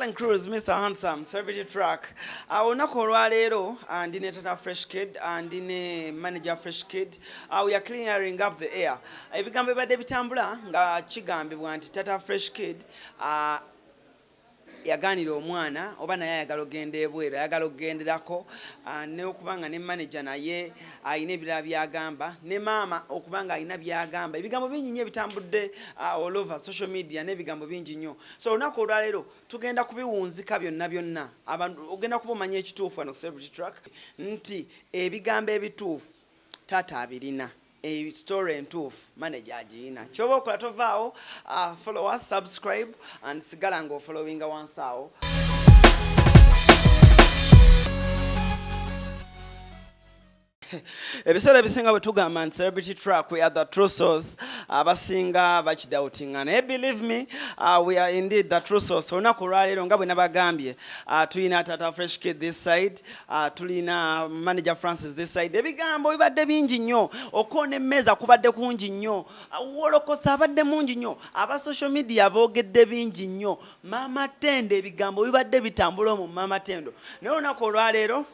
Allen Cruz, Mr. Handsome, Celebrity Track. Olunaku olwaleero ndi ne Tata Fresh Kid, ndi ne manager Fresh Kid. We are clearing up the air. Ebigambo ebibadde bitambula nga kigambibwa nti Tata Fresh Kid yagaanira omwana oba naye ayagala okugenda ebweru, ayagala okugenderako, n'okuba nga ne manager naye alina ebirala by'agamba, ne maama okuba nga alina by'agamba. Ebigambo bingi nnyo ebitambudde all over social media n'ebigambo bingi nnyo. So olunaku olwaleero tugenda kubiwunzika byonna byonna. Abantu ogenda kuba omanya ekituufu wano ku Celebrity Track nti ebigambo ebituufu taata abirina, story entuufu manager agiyina. Kyoba okola tovaawo, follow us, subscribe and sigala nga ofollowinga wansi awo. Ebiseera ebisinga bwe tugamba nti Celebrity Track, we are the true source, abasinga bakidoubtinga, naye believe me, we are indeed the true source. Olunaku olwaleero nga bwe nabagambye, tulina Tata Fresh Kid this side, tulina manager Francis this side. Ebigambo bibadde bingi nnyo, okoona emmeeza kubadde kungi nnyo, wolokosa abadde mungi nnyo, aba social media boogedde bingi nnyo, Maama Tendo, ebigambo bibadde bitambula omwo Maama Tendo. Naye olunaku olwaleero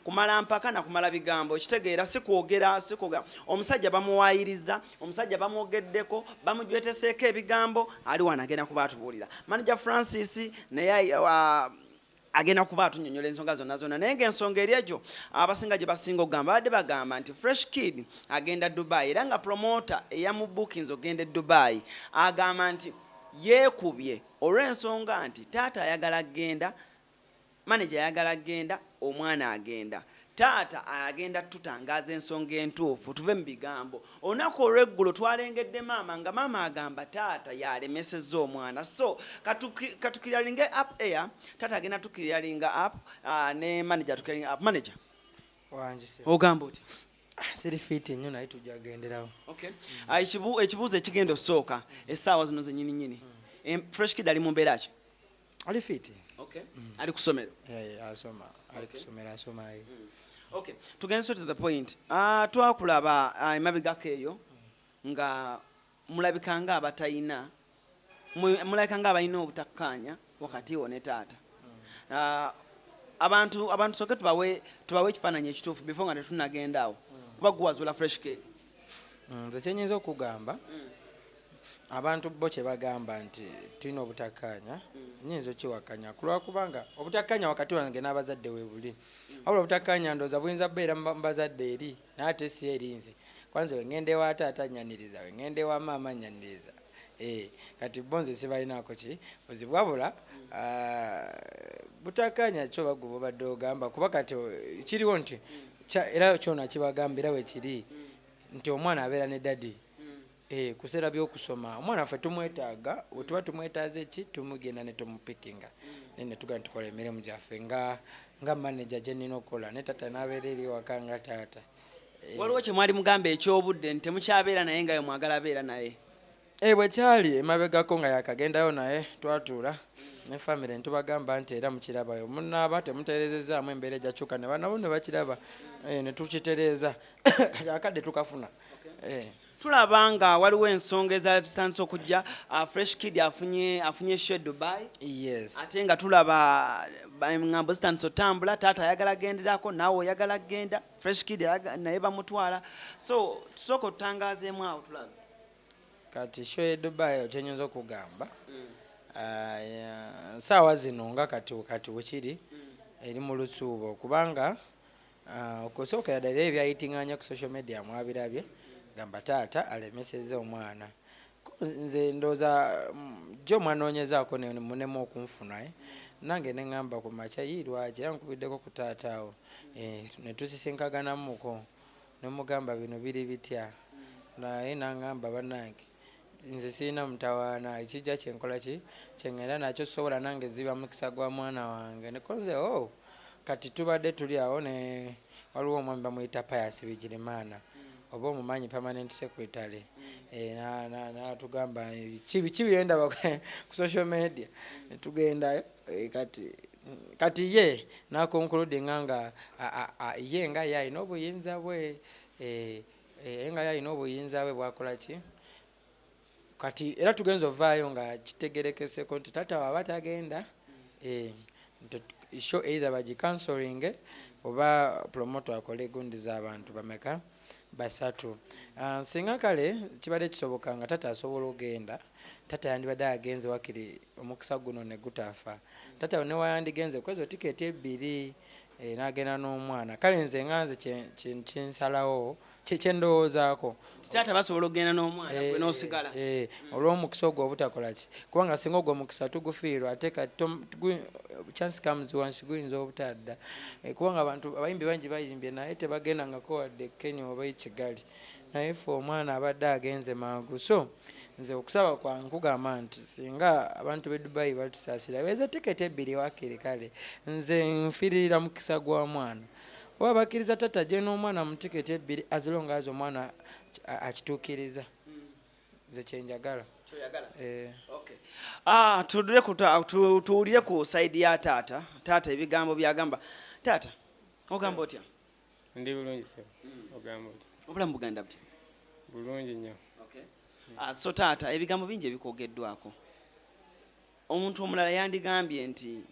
kumala mpaka na kumala bigambo, ekitegeera si kwogera, si kwogera. Omusajja bamuwaayiriza, omusajja bamwogeddeko, bamujweteseeko ebigambo, ali wano agenda kuba atubuulira. Manager Francis naye agenda kuba atunyonyola ensonga zonna zonna, naye ng'ensonga eri egyo abasinga gye basinga okugamba, babadde bagamba nti Fresh Kid agenda Dubai, era nga promoter eyamubukinze ogenda e Dubai agamba nti yeekubye olw'ensonga nti taata ayagala genda, manager ayagala genda, omwana agenda. Taata agenda tutangaaza ensonga entuufu, tuve mu bigambo. Olunaku olw'eggulo twalengedde maama nga maama agamba taata yalemesezza omwana. So katuclearinge up air. Taata agenda tuclearinga up, ne manager tuclearinga up. Manager, ogamba oti? Siri fit nnyo, naye tujja kugenderawo. Okay. Ekibuuzo ekigenda osooka essaawa zino zennyini nnyini, Fresh Kid ali mu mbeera ki? Ali fit. Okay. Ali ku ssomero? Asoma, ali kusomero, asoma. Okay, tugende straight to the point. Twakulaba emabegako eyo nga mulabika nga abatayina, mulabika nga abalina obutakkaanya wakati wo ne taata. Abantu soke tubawe ekifaananyi ekituufu before nga tetunagenda awo, kuba guwazula Fresh Kid. Nze kyenyinza okugamba, abantu bo kye bagamba nti tulina obutakkaanya, nyinza okiwakanya, kulwakubanga obutakkaanya wakati wange n'abazadde we buli, wabula obutakkaanya ndowooza buyinza kubeera mu bazadde eri, naye ate si eri nze. Kwanza wengenda ewa taata nyaniriza, wengenda ewa maama nyaniriza. Kati bo nze sibalinaako ki buzibu, wabula butakkaanya kyo bagwe bobadde ogamba, kuba kati kiriwo nti era kyona kibagamba era wekiri nti omwana abeera ne daddy kuseera byokusoma. Omwana waffe tumwetaaga, wetuba tumwetaaze ki tumugenda ne tumupikinga, naye ne tugenda tukola emirimu gyaffe nga manager gye nnina okukola, ne taata n'abeera eri waka nga taata. Waliwo kye mwali mugamba ekyobudde nti temukyabeera naye nga mwagala abeera naye? Bwe kyali emabegako nga yakagendayo, naye twatuula ne famire ne tubagamba nti era mukirabayo munaaba temutereezezzaamu embeera ejakyuka, ne banabo ne bakiraba, ne tukitereeza. Kati akadde tukafuna. Tulaba nga waliwo ensonga ezatandise okujja, Fresh Kid afunye show e Dubai. Yes. Ate nga tulaba eŋŋambo zitandise otambula, taata ayagala genderako, naawe oyagala genda, Fresh Kid naye bamutwala. So tusooka otutangaazeemu awo tulabe. Kati show e Dubai, kyenyinza okugamba, nsaawa zino nga kati wekiri eri mu lusuubo, kubanga okusookera ddala ebyayitinganya ku social media mwabirabye, gamba taata alemesezza omwana. Nze ndowooza jjo mwanoonyezaako munemu okunfuna, eh? Nange ne ŋŋamba ku makya yi lwaki era nkubiddeko ku taata awo, ne tusisinkaganamuko ne mugamba bino biri bitya, naye naŋŋamba bannange nze sirina mutawaana, ekijja kyenkola ki kyeŋŋenda nakyo, sobola nange ziba mukisa gwa mwana wange nekonze. Oh, kati tubadde tuli awo ne waliwo omwami bamuyita Pius Bigirimana, oba omumanyi, permanent secretary, natugamba kibi endaba ku social media netugendayo. Kati ye naconcludinga nga ye nga ye alina obuyinza bwe, nga ye alina obuyinza bwe bwakola ki. Kati era tugenza ovaayo nga kitegerekeseko nti taata waaba tagenda, nti show either bagicanceling oba promoter akole gundi z'abantu bameka, basatu. Singa kale kibadde kisoboka nga tata asobola ogenda, tata yandibadde agenze, wakiri omukisa guno ne gutafa. Tata newayandigenze kwezo tiketi ebbiri, n'agenda n'omwana. Kale nze nga nze kyensalawo, kyendowoozaako. Taata basobola okugenda n'omwana, gwe n'osigala. Olw'omukisa ogwo obutakola ki, kubanga singa ogwo omukisa tugufiirwa, ate kati chance comes once, guyinza obutadda. Kubanga abantu abayimbi bangi bayimbye naye tebagendangako wadde Kenya oba ekigali, naye ffe omwana abadde agenze mangu. So nze okusaba kwange nkugamba nti singa abantu b'e Dubai batusaasira eza tiketi ebbiri wakiri, kale nze nfiiririra mukisa gwa mwana, oba bakkiriza tata gye n'omwana mu tiketi ebbiri, as long as omwana akituukiriza, nze kyenjagala. Kyoyagala. Eh. Okay. Tudule tuwulire ku side ya taata. Taata ebigambo byagamba. Taata, ogamba otya? Ndi bulungi sebo, ogamba otya? Obulamu buganda butya? Bulungi nnyo. Okay. So taata, ebigambo bingi ebikwogeddwako. Omuntu omulala yandigambye nti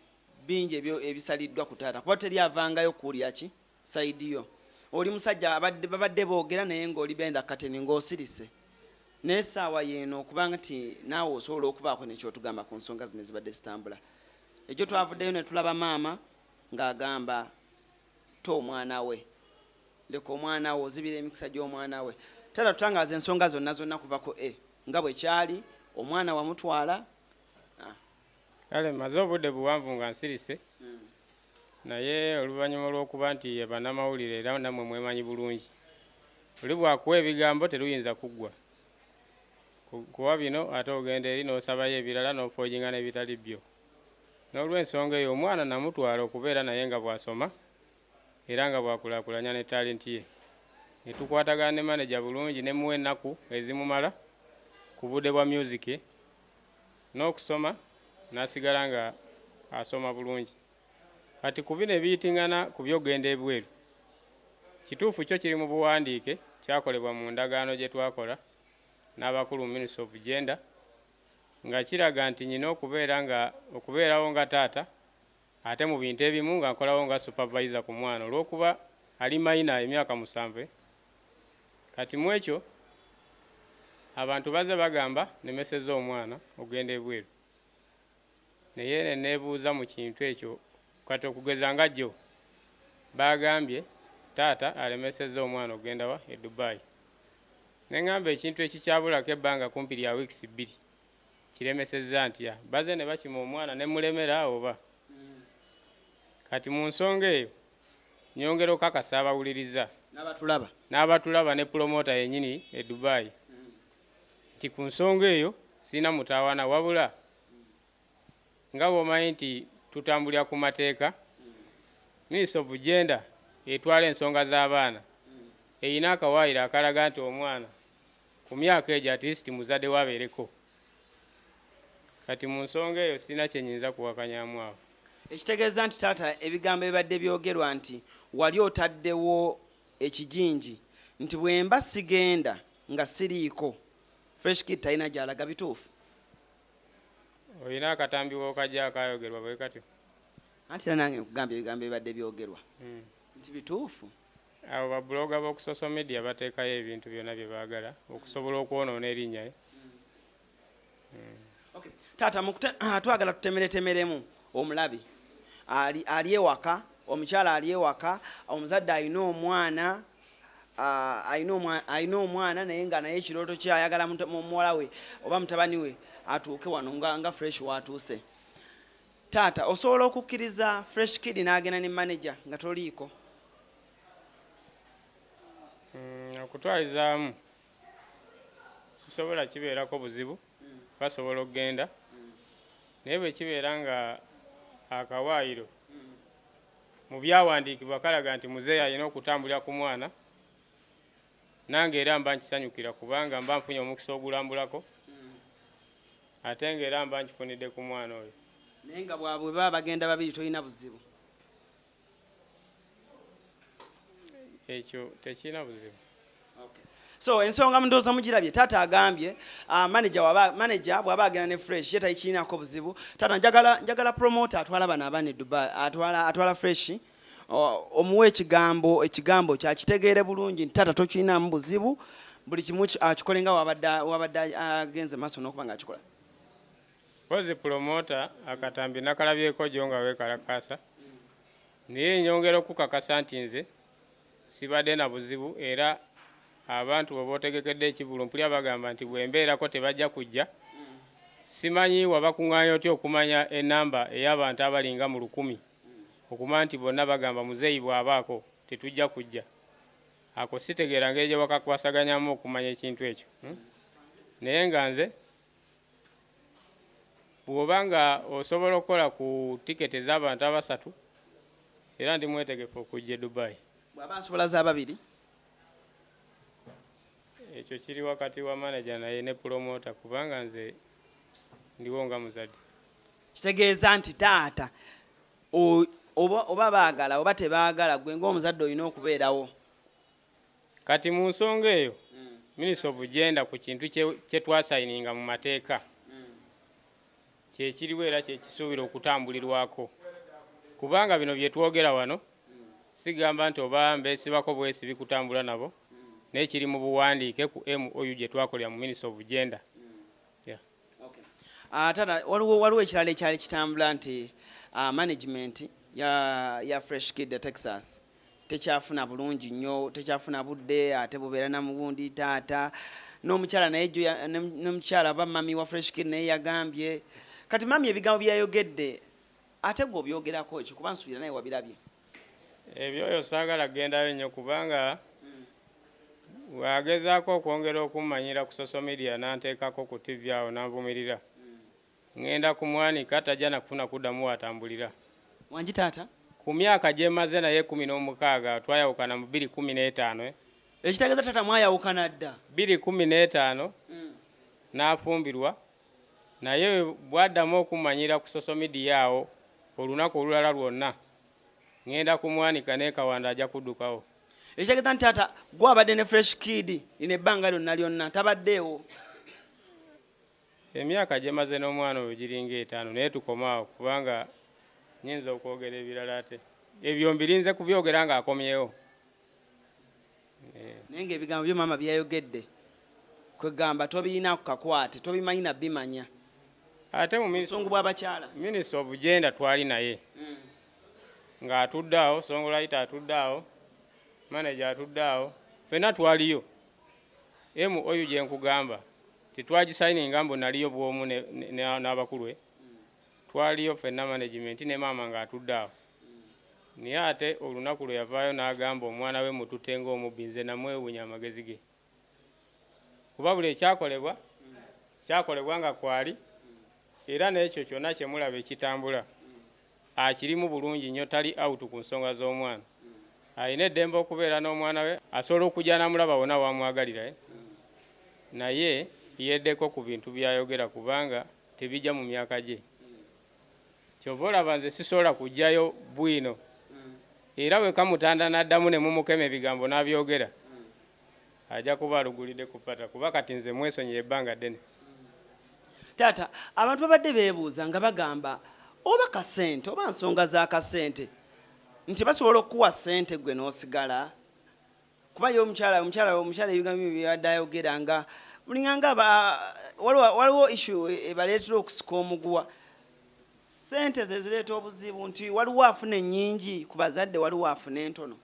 bingi ebyo ebisaliddwa ku taata, kuba teri avangayo kuwulira ki side yo. Oli musajja abadde babadde boogera naye ng'oli behind the curtain ng'osirise, naye essaawa yeeno okubanga nti naawe osobola okubaako nekyotugamba ku nsonga zino ezibadde zitambula. Ekyo twavuddeyo ne tulaba maama ng'agamba to omwana we, leka omwana we, ozibira emikisa gy'omwana we. Taata, tutangaaza ensonga zonna zonna kuva ku a nga bwe kyali omwana wamutwala. Kale maze obudde buwanvu nga nsirise, naye oluvannyuma olw'okuba nti bannamawulire era nammwe mwemanyi bulungi, oli bwakuwa ebigambo teruyinza kuggwa. Kuwa bino ate ogenda eri n'osabayo ebirala n'ofoojinga n'ebitali byo. N'olw'ensonga eyo, omwana namutwala okubeera naye nga bw'asoma era nga bw'akulaakulanya ne talenti ye, ne tukwatagana ne manager bulungi, ne muwa ennaku ezimumala ku budde bwa music n'okusoma, n'asigala nga asoma bulungi. Kati ku bino ebiyitingana ku by'okugenda ebweru, kituufu kyo kiri mu buwandiike, kyakolebwa mu ndagaano gye twakola n'abakulu mu Ministry of Gender, nga kiraga nti nyina okubeera nga okubeerawo nga taata, ate mu bintu ebimu nga nkolawo nga supervisor ku mwana, olw'okuba ali minor, emyaka 7. Kati mu ekyo abantu bazze bagamba nemeseza omwana okugenda ebweru, naye ne neebuuza mu kintu ekyo. Kati okugeza nga jjo bagambye taata alemesezza omwana okugenda wa e Dubai, neŋŋamba ekintu ekikyabulako ebbanga kumpi lya weeks 2 kiremesezza ntya? Baze ne bakima omwana ne mulemera oba. Kati mu nsonga eyo nyongera okukakasa abawuliriza n'abatulaba n'abatulaba ne promoter yennyini e Dubai nti ku nsonga eyo sirina mutawaana, wabula nga bw'omanyi nti tutambulira ku mateeka, Ministry of Gender etwala ensonga z'abaana erina akawaayiro akalaga nti omwana ku myaka egyo at least muzadde we abeereko. Kati mu nsonga eyo sirina kyenyinza kuwakanyamu awo. Ekitegeeza nti taata, ebigambo ebibadde byogerwa nti wali otaddewo ekijinji nti bwe mba sigenda nga siriiko, Fresh Kid talina gy'alaga, bituufu? Olina akatambi wokajja akayogerwa bwe katyo? Anti era nange nkugambye ebigambo ebibadde byogerwa nti bituufu. Abo ba blogger b'oku social media bateekayo ebintu byonna bye baagala okusobola okwonoona erinnya. Okay. Taata, twagala tutemeretemeremu omulabi ali ewaka, omukyala ali ewaka, omuzadde alina omwana, alina omwana naye nga naye ekirooto kye ayagala muwala we oba mutabani we atuuke wano nga Fresh watuuse. Taata, osobola okukkiriza Fresh Kid n'agenda ne manager nga toliiko? Okutwalizaamu sisobola kibeerako buzibu, basobola okugenda, naye bwe kibeera nga akawaayiro mu byawandiikibwa kalaga nti muzeeyi alina okutambulira ku mwana, nange era mba nkisanyukira, kubanga mba nfunye omukisa ogulambulako, ate nga era mba nkifunidde ku mwana oyo. Naye nga bwabwe baba bagenda babiri, tolina buzibu? Ekyo tekirina buzibu. So ensonga mundowooza mugirabye. Taata agambye manager waba manager bw'aba agenda ne Fresh ye takirinako buzibu. Taata, njagala promoter atwala bano abaana e Dubai, atwala Fresh, omuwe ekigambo kyakitegeere bulungi nti taata tokirinamu buzibu, buli kimu akikole nga wabadde agenze maaso n'okuba ng'akikola. Kozi promoter akatambi nakalabyeko gyo nga weekalakaasa, naye nyongera okukakasa nti nze sibadde na buzibu. Era abantu bwe bootegekedde ekivvulu, mpulira bagamba nti bwe mbeerako tebajja kujja. Simanyi wabakuŋŋaanya otya okumanya enamba ey'abantu abalinga mu 1000 okumanya nti bonna bagamba muzeeyi bw'abaako tetujja kujja. Ako sitegeera ngeri gye wakakwasaganyamu okumanya ekintu ekyo, Naye nga nze bw'oba nga osobola okukola ku tiketi ez'abantu abasatu, era ndi mwetegefu okujja e Dubai. Bw'aba nsobola z'ababiri? Ekyo kiri wakati wa manager naye ne promoter, kubanga nze ndiwo nga muzadde. Kitegeeza nti taata oba baagala oba tebaagala, gwe ng'omuzadde olina okubeerawo. Kati mu nsonga eyo, Minister of Gender, ku kintu kye twasayininga mu mateeka, kyekiriwo era kyekisuubira okutambulirwako, kubanga bino bye twogera wano sigamba nti oba mbeesibako bwesibi kutambula nabo, naye kiri mu buwandiike ku MOU gye twakolera mu Minister of Gender. Yeah. Taata, waliwo ekirala ekyali kitambula nti management ya Fresh Kid e Texas tekyafuna bulungi nnyo, tekyafuna budde, ate bubeera na mugundi taata n'omukyala, naye jo n'omukyala aba mami wa Fresh Kid naye yagambye. Kati mami ebigambo byeyayogedde, ate gwe obyogerako ekyo, kuba nsuubira naye wabirabye. Ebyoyo saagala kugendayo nnyo, kubanga bw'agezaako okwongera okummanyira ku social media n'anteekako ku TV awo n'anvumirira, ŋŋenda kumwanika, tajja nakufuna kuddamu waatambulira. Wangi taata? Ku myaka gye mmaze naye 16, twayawukana mu 2015, eh? Ekitegeeza taata mwayawukana dda? 2015 n'afumbirwa, naye bw'addamu okummanyira ku social media awo olunaku olulala lwonna, ŋŋenda kumwanika n'ekawanda ajja kuddukawo. Ekitegeeza nti taata gwe abadde ne Fresh Kid lino ebbanga lyonna lyonna tabaddeewo? Emyaka gye maze n'omwana oyo giringa 5, naye tukomaawo kubanga nnyinza okwogera ebirala, ate ebyo mbirinze kubyogera ng'akomyewo. Naye ng'ebigambo byo maama byeyayogedde, kwegamba tobirina ku kakwate, tobimanyi na bimanya. Ate mu busungu bw'abakyala. Minister of Gender twali naye ng'atudde awo, songwriter atudde awo, manager atudde awo, ffenna twaliyo. MOU gye nkugamba tetwagisayininga mbu naliyo bw'omu n'abakulu, eh? Twaliyo ffenna management ne maama ng'atudde awo. Naye ate olunaku lwe yavaayo n'agamba omwana we mututte ng'omubbi, nze namwewuunya amagezi ge, kuba buli ekyakolebwa kyakolebwa nga kwali, era n'ekyo kyonna kye mulaba ekitambula akirimu bulungi nnyo. Tali out ku nsonga z'omwana. Alina eddembe okubeera n'omwana we, asobola okujja n'amulaba wonna wamwagalira, eh? Naye yeddeko ku bintu by'ayogera kubanga tebijja mu myaka gye. Kyova olaba nze sisobola kujjayo bwino, era bwe kamutanda n'addamu ne mumukema ebigambo n'abyogera, ajja kuba alugulidde ku pata, kuba kati nze mwesonyiye ebbanga ddene. Taata, abantu babadde beebuuza nga bagamba oba kasente oba nsonga za kasente, nti basobola okukuwa ssente gwe n'osigala, kuba ye omukyala ebigambo bye byabadde ayogera nga mulinganga waliwo issue ebaleetera okusika omuguwa. Ssente ze zireeta obuzibu, nti waliwo afuna ennyingi ku bazadde, waliwo afuna entono.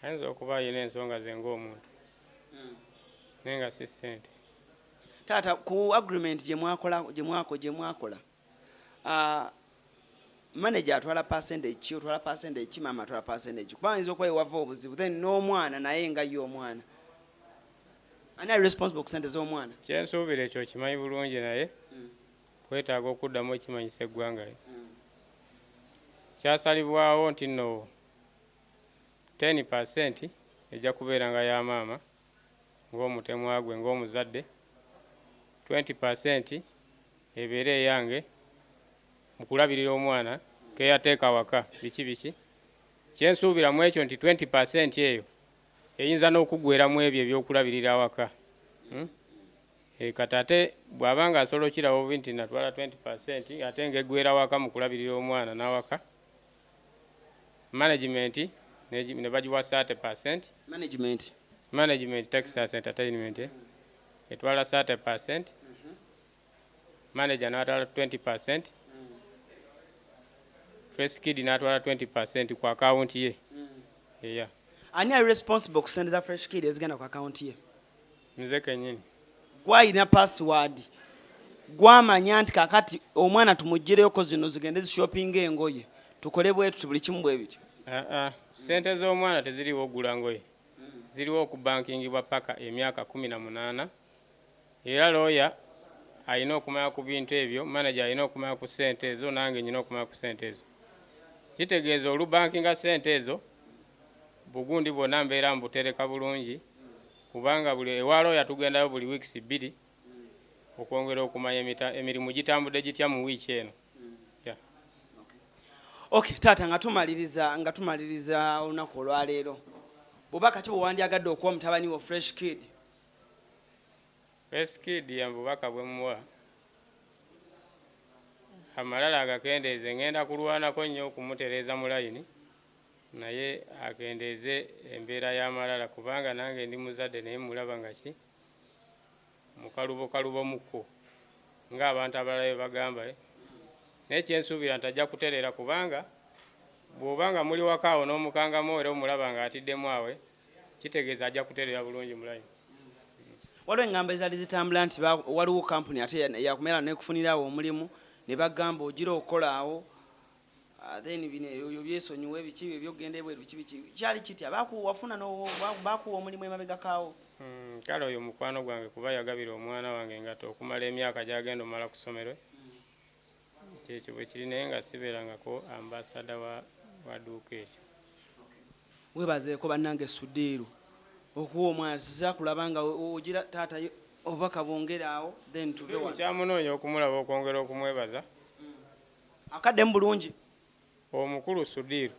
Ayinza okuba alina ensonga ze ng'omuntu, naye nga si ssente. Taata, ku agreement gye mwakola, manager atwala percentage ki, otwala percentage ki, maama atwala percentage? Kuba ayinza okuba ewava obuzibu, then n'omwana naye nga ye omwana ani ali responsible ku sente z'omwana? Kyensuubira ekyo okimanyi bulungi, naye kwetaaga okuddamu ekimanyisa eggwanga. Kyasalibwawo nti nno 10% ejja kubeera nga ya maama ng'omutemwa gwe ng'omuzadde, 20% ebeere eyange mu kulabirira omwana keyateeka waka, biki biki. Kyensuubira mu ekyo nti 20% eyo. Eyinza n'okuggweera mu ebyo eby'okulabirira awaka. Hmm? E, kati ate bw'aba nga asobola okiraba obubi nti natwala 20 percent ate ng'eggweera waka mu kulabirira omwana n'awaka, management ne bagiwa 30 percent. Management. Management Texas Entertainment eh, etwala 30 percent, manager n'atwala 20 percent, Fresh Kid n'atwala 20 percent ku akawunti ye. Yeah. Ani ali responsible ku sente za Fresh Kid ezigenda ku akawunti ye? Nze kennyini. Gwalina password, gwamanya nti kakati omwana tumugireko zino zigende zishoppinga engoye, tukole bwe tuti, buli kimu bwe bityo. Aa, sente z'omwana teziriwo okugula ngoye, ziriwo okubankingibwa paka emyaka 18. Era lawyer alina okumanya ku bintu ebyo, manager alina okumanya ku ssente ezo, nange nyina okumanya ku ssente ezo. Kitegeeza olubankinga ssente ezo, bugundi bwonna mbeera mbutereka bulungi, kubanga buli ewa lawyer tugendayo buli weeks 2 okwongera okumanya emirimu gitambudde gitya mu wiiki eno. Yeah. Okay, taata, nga tumaliriza olunaku olwaleero, bubaka ki bwe wandyagadde okuwa mutabani wo Fresh Kid? Fresh Kid ya bubaka bwe muwa, amalala agakendeeze. Ngenda kulwanako nnyo okumutereeza mu layini, naye akendeeze embeera y'amalala, kubanga nange ndi muzadde, naye mulaba nga ki mukalubo kalubo mukko ng'abantu abalala bwe bagamba, eh. Naye kyensuubira nti ajja kutereera, kubanga bw'oba nga muli waka awo n'omukangamu era omulaba ng'atiddemu awe, kitegeeza ajja kutereera bulungi mu layini. Waliwo eŋŋambo ezaali zitambula nti waliwo kampuni ate yakumera nekufunirawo omulimu, ne bagamba ogira okukola awo. Ah, then bino ebyo byesonyiwa, ebiki ebyokugenda ebweru, biki biki, kyali kitya? Wafuna bakuwa omulimu emabegakaawo? Kale oyo mukwano gwange, kuba yagabira omwana wange engatto okumala emyaka gyagenda omala ku ssomero. Kyekyo bwe kiri, naye nga sibeerangako ambassador wa dduuka eryo. Webazeeko bannange Sudiiru okuwa omwana sizakulaba nga ogira taata obubaka bwongere awo, then tuve wano. Kyamunoonya okumulaba okwongera okumwebaza. Akaddemu bulungi. Omukulu Sudiiru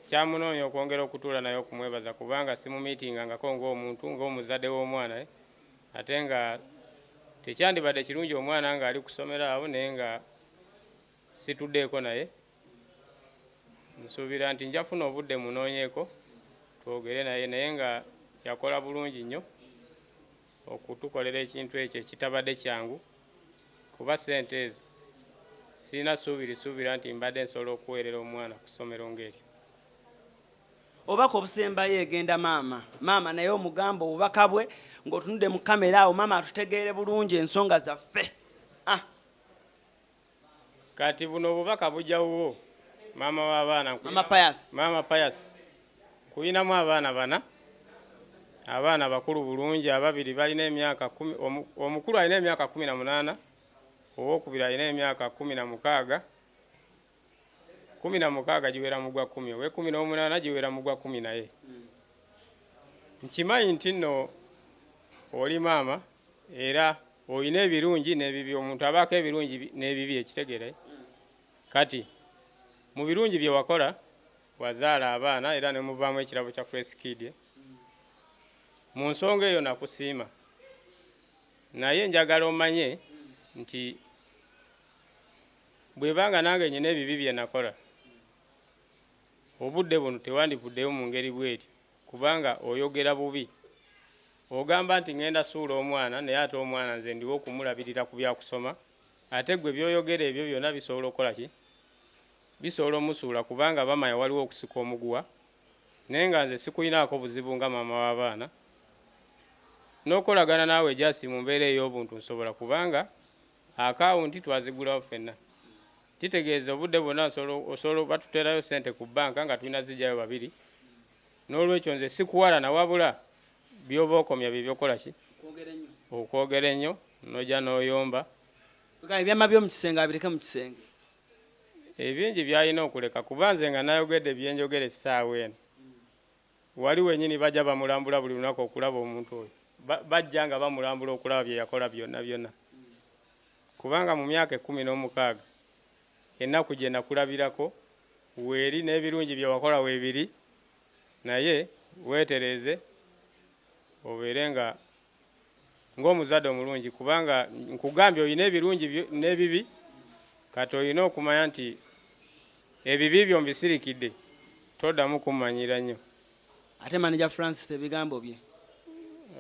kyamunoonya okwongera okutuula naye okumwebaza, kubanga simumiitingangako ng'omuntu, ng'omuzadde w'omwana, eh. Ate nga tekyandibadde kirungi omwana ng'ali kusomera awo naye nga situddeeko. Naye nsuubira nti nja funa obudde munoonyeeko twogere naye, naye nga yakola bulungi nnyo okutukolera ekintu ekyo ekitabadde kyangu, kuba ssente ezo sirina ssuubi lisuubira nti mbadde nsobola okuweerera omwana ku ssomero ng'eryo. Obubaka obusembayo egenda maama, maama naye omugamba obubaka bwe ng'otunudde mu kamera awo, maama atutegeere bulungi ensonga zaffe, ah. Kati buno obubaka bujja wuwo maama w'abaana. Mama Pius. Maama Pius, nkuyinamu abaana bana, abaana bakulu bulungi. Ababiri balina emyaka 10, omukulu alina emyaka 18, owokubiri alina emyaka 16, 16 giwera mu gwa 10, ow'e18 giwera mu gwa 10. Naye nkimanyi nti nno oli maama era olina ebirungi n'ebibi. Omuntu abaako ebirungi n'ebibi, ekitegere. Kati mu birungi bye wakola, wazaala abaana era ne muvaamu ekirabo kya Fresh Kid. Mu nsonga eyo nakusiima, naye njagala omanye nti bw'ebanga nange nyina ebibi bye nakola, obudde buno tewandivuddeyo mu ngeri bw'eti, kubanga oyogera bubi. Ogamba nti ŋŋenda suula omwana, naye ate omwana nze ndiwo okumulabirira ku byakusoma. Ate gwe by'oyogera ebyo byonna bisobola okukola ki? Bisobola omusuula, kubanga bamanya waliwo okusika omuguwa. Naye nga nze sikuyinaako buzibu nga maama w'abaana n'okukolagana naawe jasi mu mbeera ey'obuntu nsobola, kubanga akawunti twazigulawo ffenna. Kitegeeza obudde bwonna osobola batuteerayo ssente ku bbanka nga tulina zijjayo babiri. N'olwekyo nze sikuwalana, wabula by'oba okomya bye byokola ki okwogera ennyo nojja n'oyomba. Ebyama by'omu kisenge abireke mu kisenge. Ebingi byalina okuleka, kuba nze nga nayogedde byenjogera essaawa eno, wali wenyini bajja bamulambula buli lunaku okulaba omuntu oyo. Bajja nga bamulambula okulaba bye yakola byonna byonna, kubanga mu myaka 16 ennaku gye nakulabirako weeri n'ebirungi bye wakola weebiri. Naye weetereeze. Obeere nga ng'omuzadde omulungi, kubanga nkugambye olina ebirungi n'ebibi. Kati olina okumanya nti ebibi byo mbisirikidde, toddamu kummanyira nnyo. Ate manager Francis, ebigambo bye?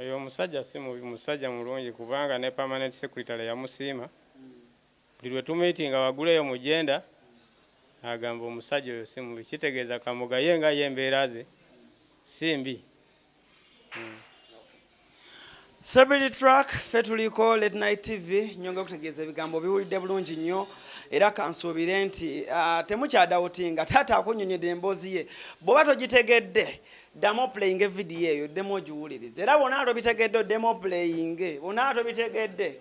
Oyo omusajja si mubi, musajja mulungi, kubanga ne permanent secretary yamusiima. Buli lwe tumiitinga waggulu eyo mu genda, agamba omusajja oyo si mubi. Kitegeeza Kamoga ye nga ye embeera ze si mbi. Celebrity Track, ffe tuliko Late Night TV. Nyonga okutegeeza ebigambo biwulidde bulungi nnyo, era kansuubire nti temukyadawutinga. Taata akunnyonnyodde emboozi ye. Bw'oba togitegedde, ddamu oplayinga evidiyo eyo, oddemu ogiwulirize. Era bw'onaaba tobitegedde, oddemu oplayinge. Bw'onaaba tobitegedde,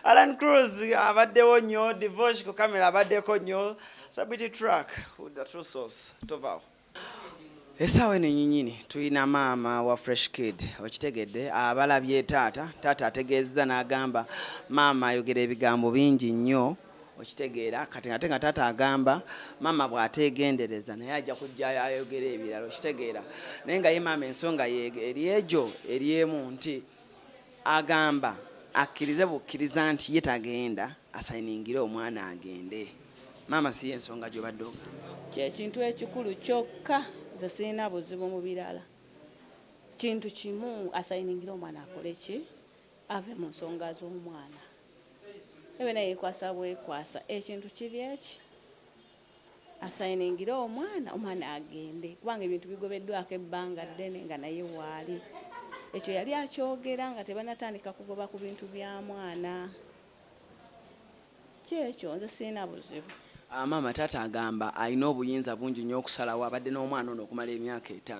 Alan Cruz abaddewo nnyo, Divosh ku kamera abaddeko nnyo. Celebrity Track with the true source, tovaawo. Essaawa eno nyinyini tulina maama wa Fresh Kid. Okitegedde, abalabye taata. Taata ategeezezza n'agamba maama ayogera ebigambo bingi nnyo. Okitegeera, kati ate nga taata agamba maama bw'ateegendereza naye ajja kujja ayogera ebirala. Okitegeera, naye nga ye maama ensonga ye eri egyo eri emu, nti agamba akkirize bukkiriza nti ye tagenda, asayiningire omwana agende. Maama, si ensonga gy'obadde ogamba? Kyekintu ekikulu kyokka. Nze sirina buzibu mu birala. Kintu kimu, asayiningire omwana, akole ki, ave mu nsonga z'omwana. Ebe naye yekwasa bwekwasa. Ekintu kiri eki, asayiningire omwana, omwana agende, kubanga ebintu bigobeddwako ebbanga ddene nga naye waali. Ekyo yali akyogera nga tebanatandika kugoba ku bintu bya mwana. Kyekyo, nze sirina buzibu. Maama, taata agamba alina obuyinza bungi nnyo okusalawo. Abadde n'omwana ono okumala emyaka 5.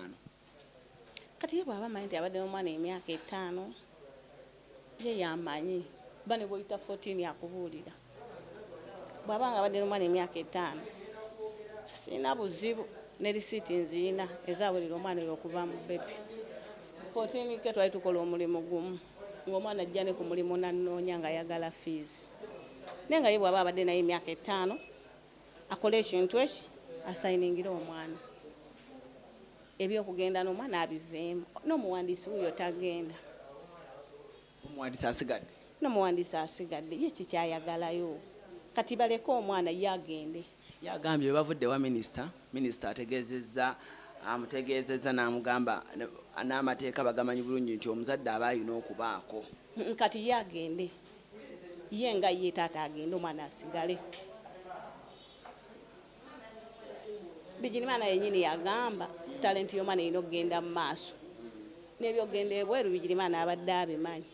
Kati ye bw'aba amanyi nti abadde n'omwana emyaka 5, ye yamanyi. Ba ne bw'oyita 14 akubuulira. Bw'aba nga abadde n'omwana emyaka 5, sirina buzibu. Ne risiiti nziina ezawerera omwana oyo okuva mu baby. 14 ke twali tukola omulimu gumu, ng'omwana ajja ne ku mulimu nannoonya ng'ayagala fees. Naye nga ye bw'aba abadde naye emyaka 5, akole ekintu eki, asayiningire omwana. Ebyokugenda n'omwana abiveemu. N'omuwandiisi wuuyo tagenda. Omuwandiisi asigadde? N'omuwandiisi asigadde. Ye kikyayagalayo? Kati baleke omwana ye agende. Yagambye bwe bavudde wa minisita, minisita ategeezezza, amutegeezezza n'amugamba n'amateeka bagamanyi bulungi nti omuzadde aba alina okubaako. Kati ye agende, ye nga ye taata agende, omwana asigale. Bigirimana yennyini yagamba talenti y'omwana erina okugenda mu maaso n'ebyokugenda ebweru. Bigirimana abadde abimanyi.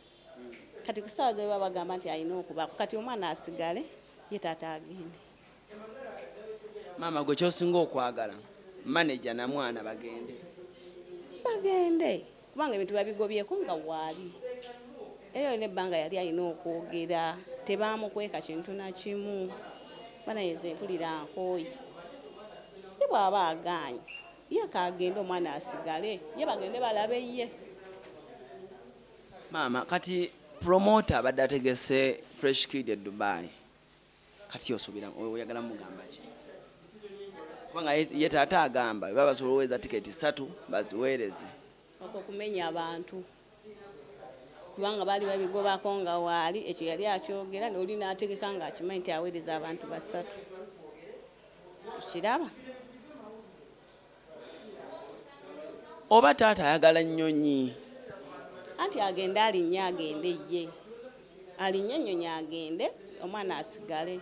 Kati ku ssaawa ze baba bagamba nti alina okubaako, kati omwana asigale, ye taata agende. Maama, gwe kyosinga okwagala, maneja na mwana bagende? Bagende, kubanga ebintu babigobyeko nga waali. Era olina ebbanga yali alina okwogera, tebamukweka kintu nakimu. Banaye, nze mpulira nkooye. Ye bw'aba agaanye, ye kaagende, omwana asigale. Ye bagende balabe ye. Maama, kati promoter abadde ategese Fresh Kid e Dubai, kati osuubira oyagala mugamba ki? Kubanga ye taata agamba bwe baba basobola oweza tiketi 3 baziweereze. Okwo kumenya abantu, kubanga baali babigobako nga waali. Ekyo yali akyogera, oli n'ategeka ng'akimanyi nti aweereza abantu basatu. Okiraba? Oba taata ayagala nnyonyi? Anti agende alinnye, agende ye alinnye ennyonyi, agende, omwana asigale.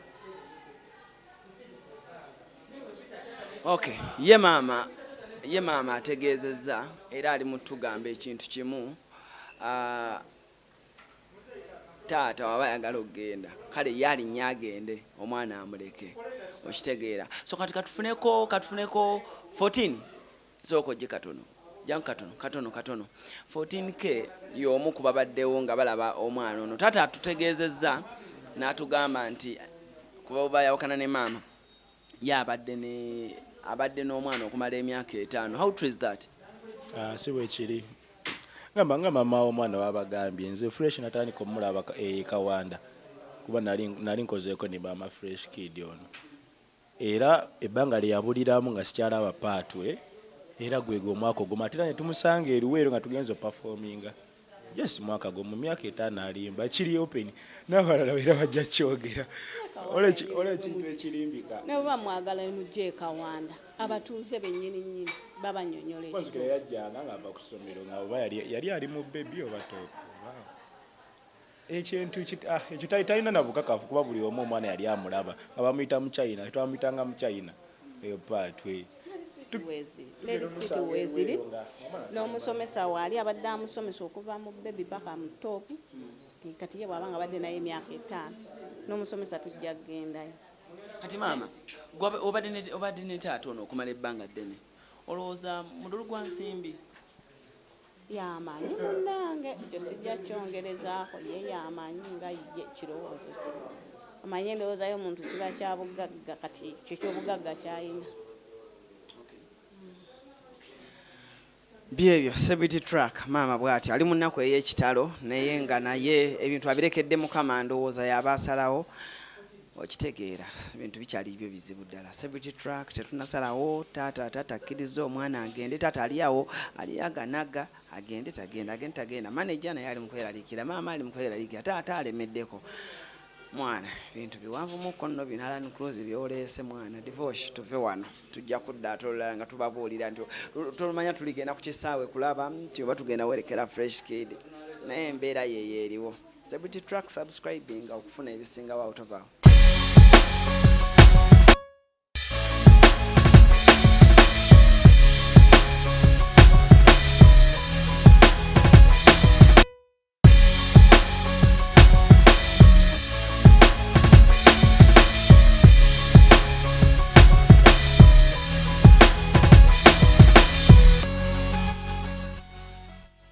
Okay, ye maama ategeezezza era ali mu tugamba ekintu kimu. Taata waba ayagala okugenda, kale ye alinnye agende, omwana amuleke. Okitegeera? So kati katufuneko 14. Sooka ojje katono, jangu katono katono katono. 14K y'omu ku babaddewo nga balaba omwana ono. Taata atutegeezezza n'atugamba nti kuba bayawukana ne maama, ye abadde n'omwana okumala emyaka 5. How true is that? Ah, si bwekiri. Ngamba nga mama w'omwana wabagambye, nze Fresh natandika omulaba e Kawanda, kuba nali nkozeeko ne maama Fresh Kid ono, era ebbanga lye yabuliramu nga sikyalaba paatwe. Era gwegwo omwaka ogumu ate era ne tumusanga e Luweero nga tugenze opafominga. Just mwaka gumu, myaka 5 alimba, kiri open. N'abalala era bajja kyogera. Ola ekintu ekirimbika. Ne bwe bamwagala ne mujja e Kawanda, abatuuze bennyini nnyini babanyonyola ekituufu. Ekituufu. Yajjanga ng'ava ku ssomero nga oba yali ali mu baby oba top. Ekintu ekyo talina na bukakafu kuba buli omu omwana yali amulaba nga bamuyita mu China, twamuyitanga mu China eyo paatwe. Lerisiti weeziri n'omusomesa waali abadde amusomesa okuva mu baby paka mu top. Kati ye bw'aba nga abadde naye emyaka 5 n'omusomesa tujja kugendayo. Kati maama, gwe obadde ne taata ono okumala ebbanga ddene, olowooza mudulu gwa nsimbi? Yamanyi munnange, ekyo sijja kyongerezaako, ye yamanyi nga ye kirowoozo kye. Omanyi endowooza y'omuntu kiba kya bugagga, kati ekyo ky'obugagga ky'alina. Byebyo Celebrity Track, maama bw'atyo ali mu nnaku ey'ekitalo, naye nga naye ebintu abirekedde Mukama, ndowooza y'aba asalawo. Okitegeera ebintu bikyali byo bizibu ddala. Celebrity Track tetunasalawo, taata taata akkiriza omwana agende, taata ali awo ali aganaga agende tagenda, agende tagenda. Manager naye ali mu kweraliikira, maama ali mu kweraliikira, taata alemeddeko. Mwana bintu biwanvu mukko nno bino Alan Cruz byoleese mwana. Divorce tuve wano, tujja kudda ate olulala nga tubabuulira nti tolumanya tuligenda ku kisaawe kulaba nti oba tugenda werekera Fresh Kid, naye embeera yeeyo eriwo. Celebrity Track, subscribing okufuna ebisingawo awo tovaawo.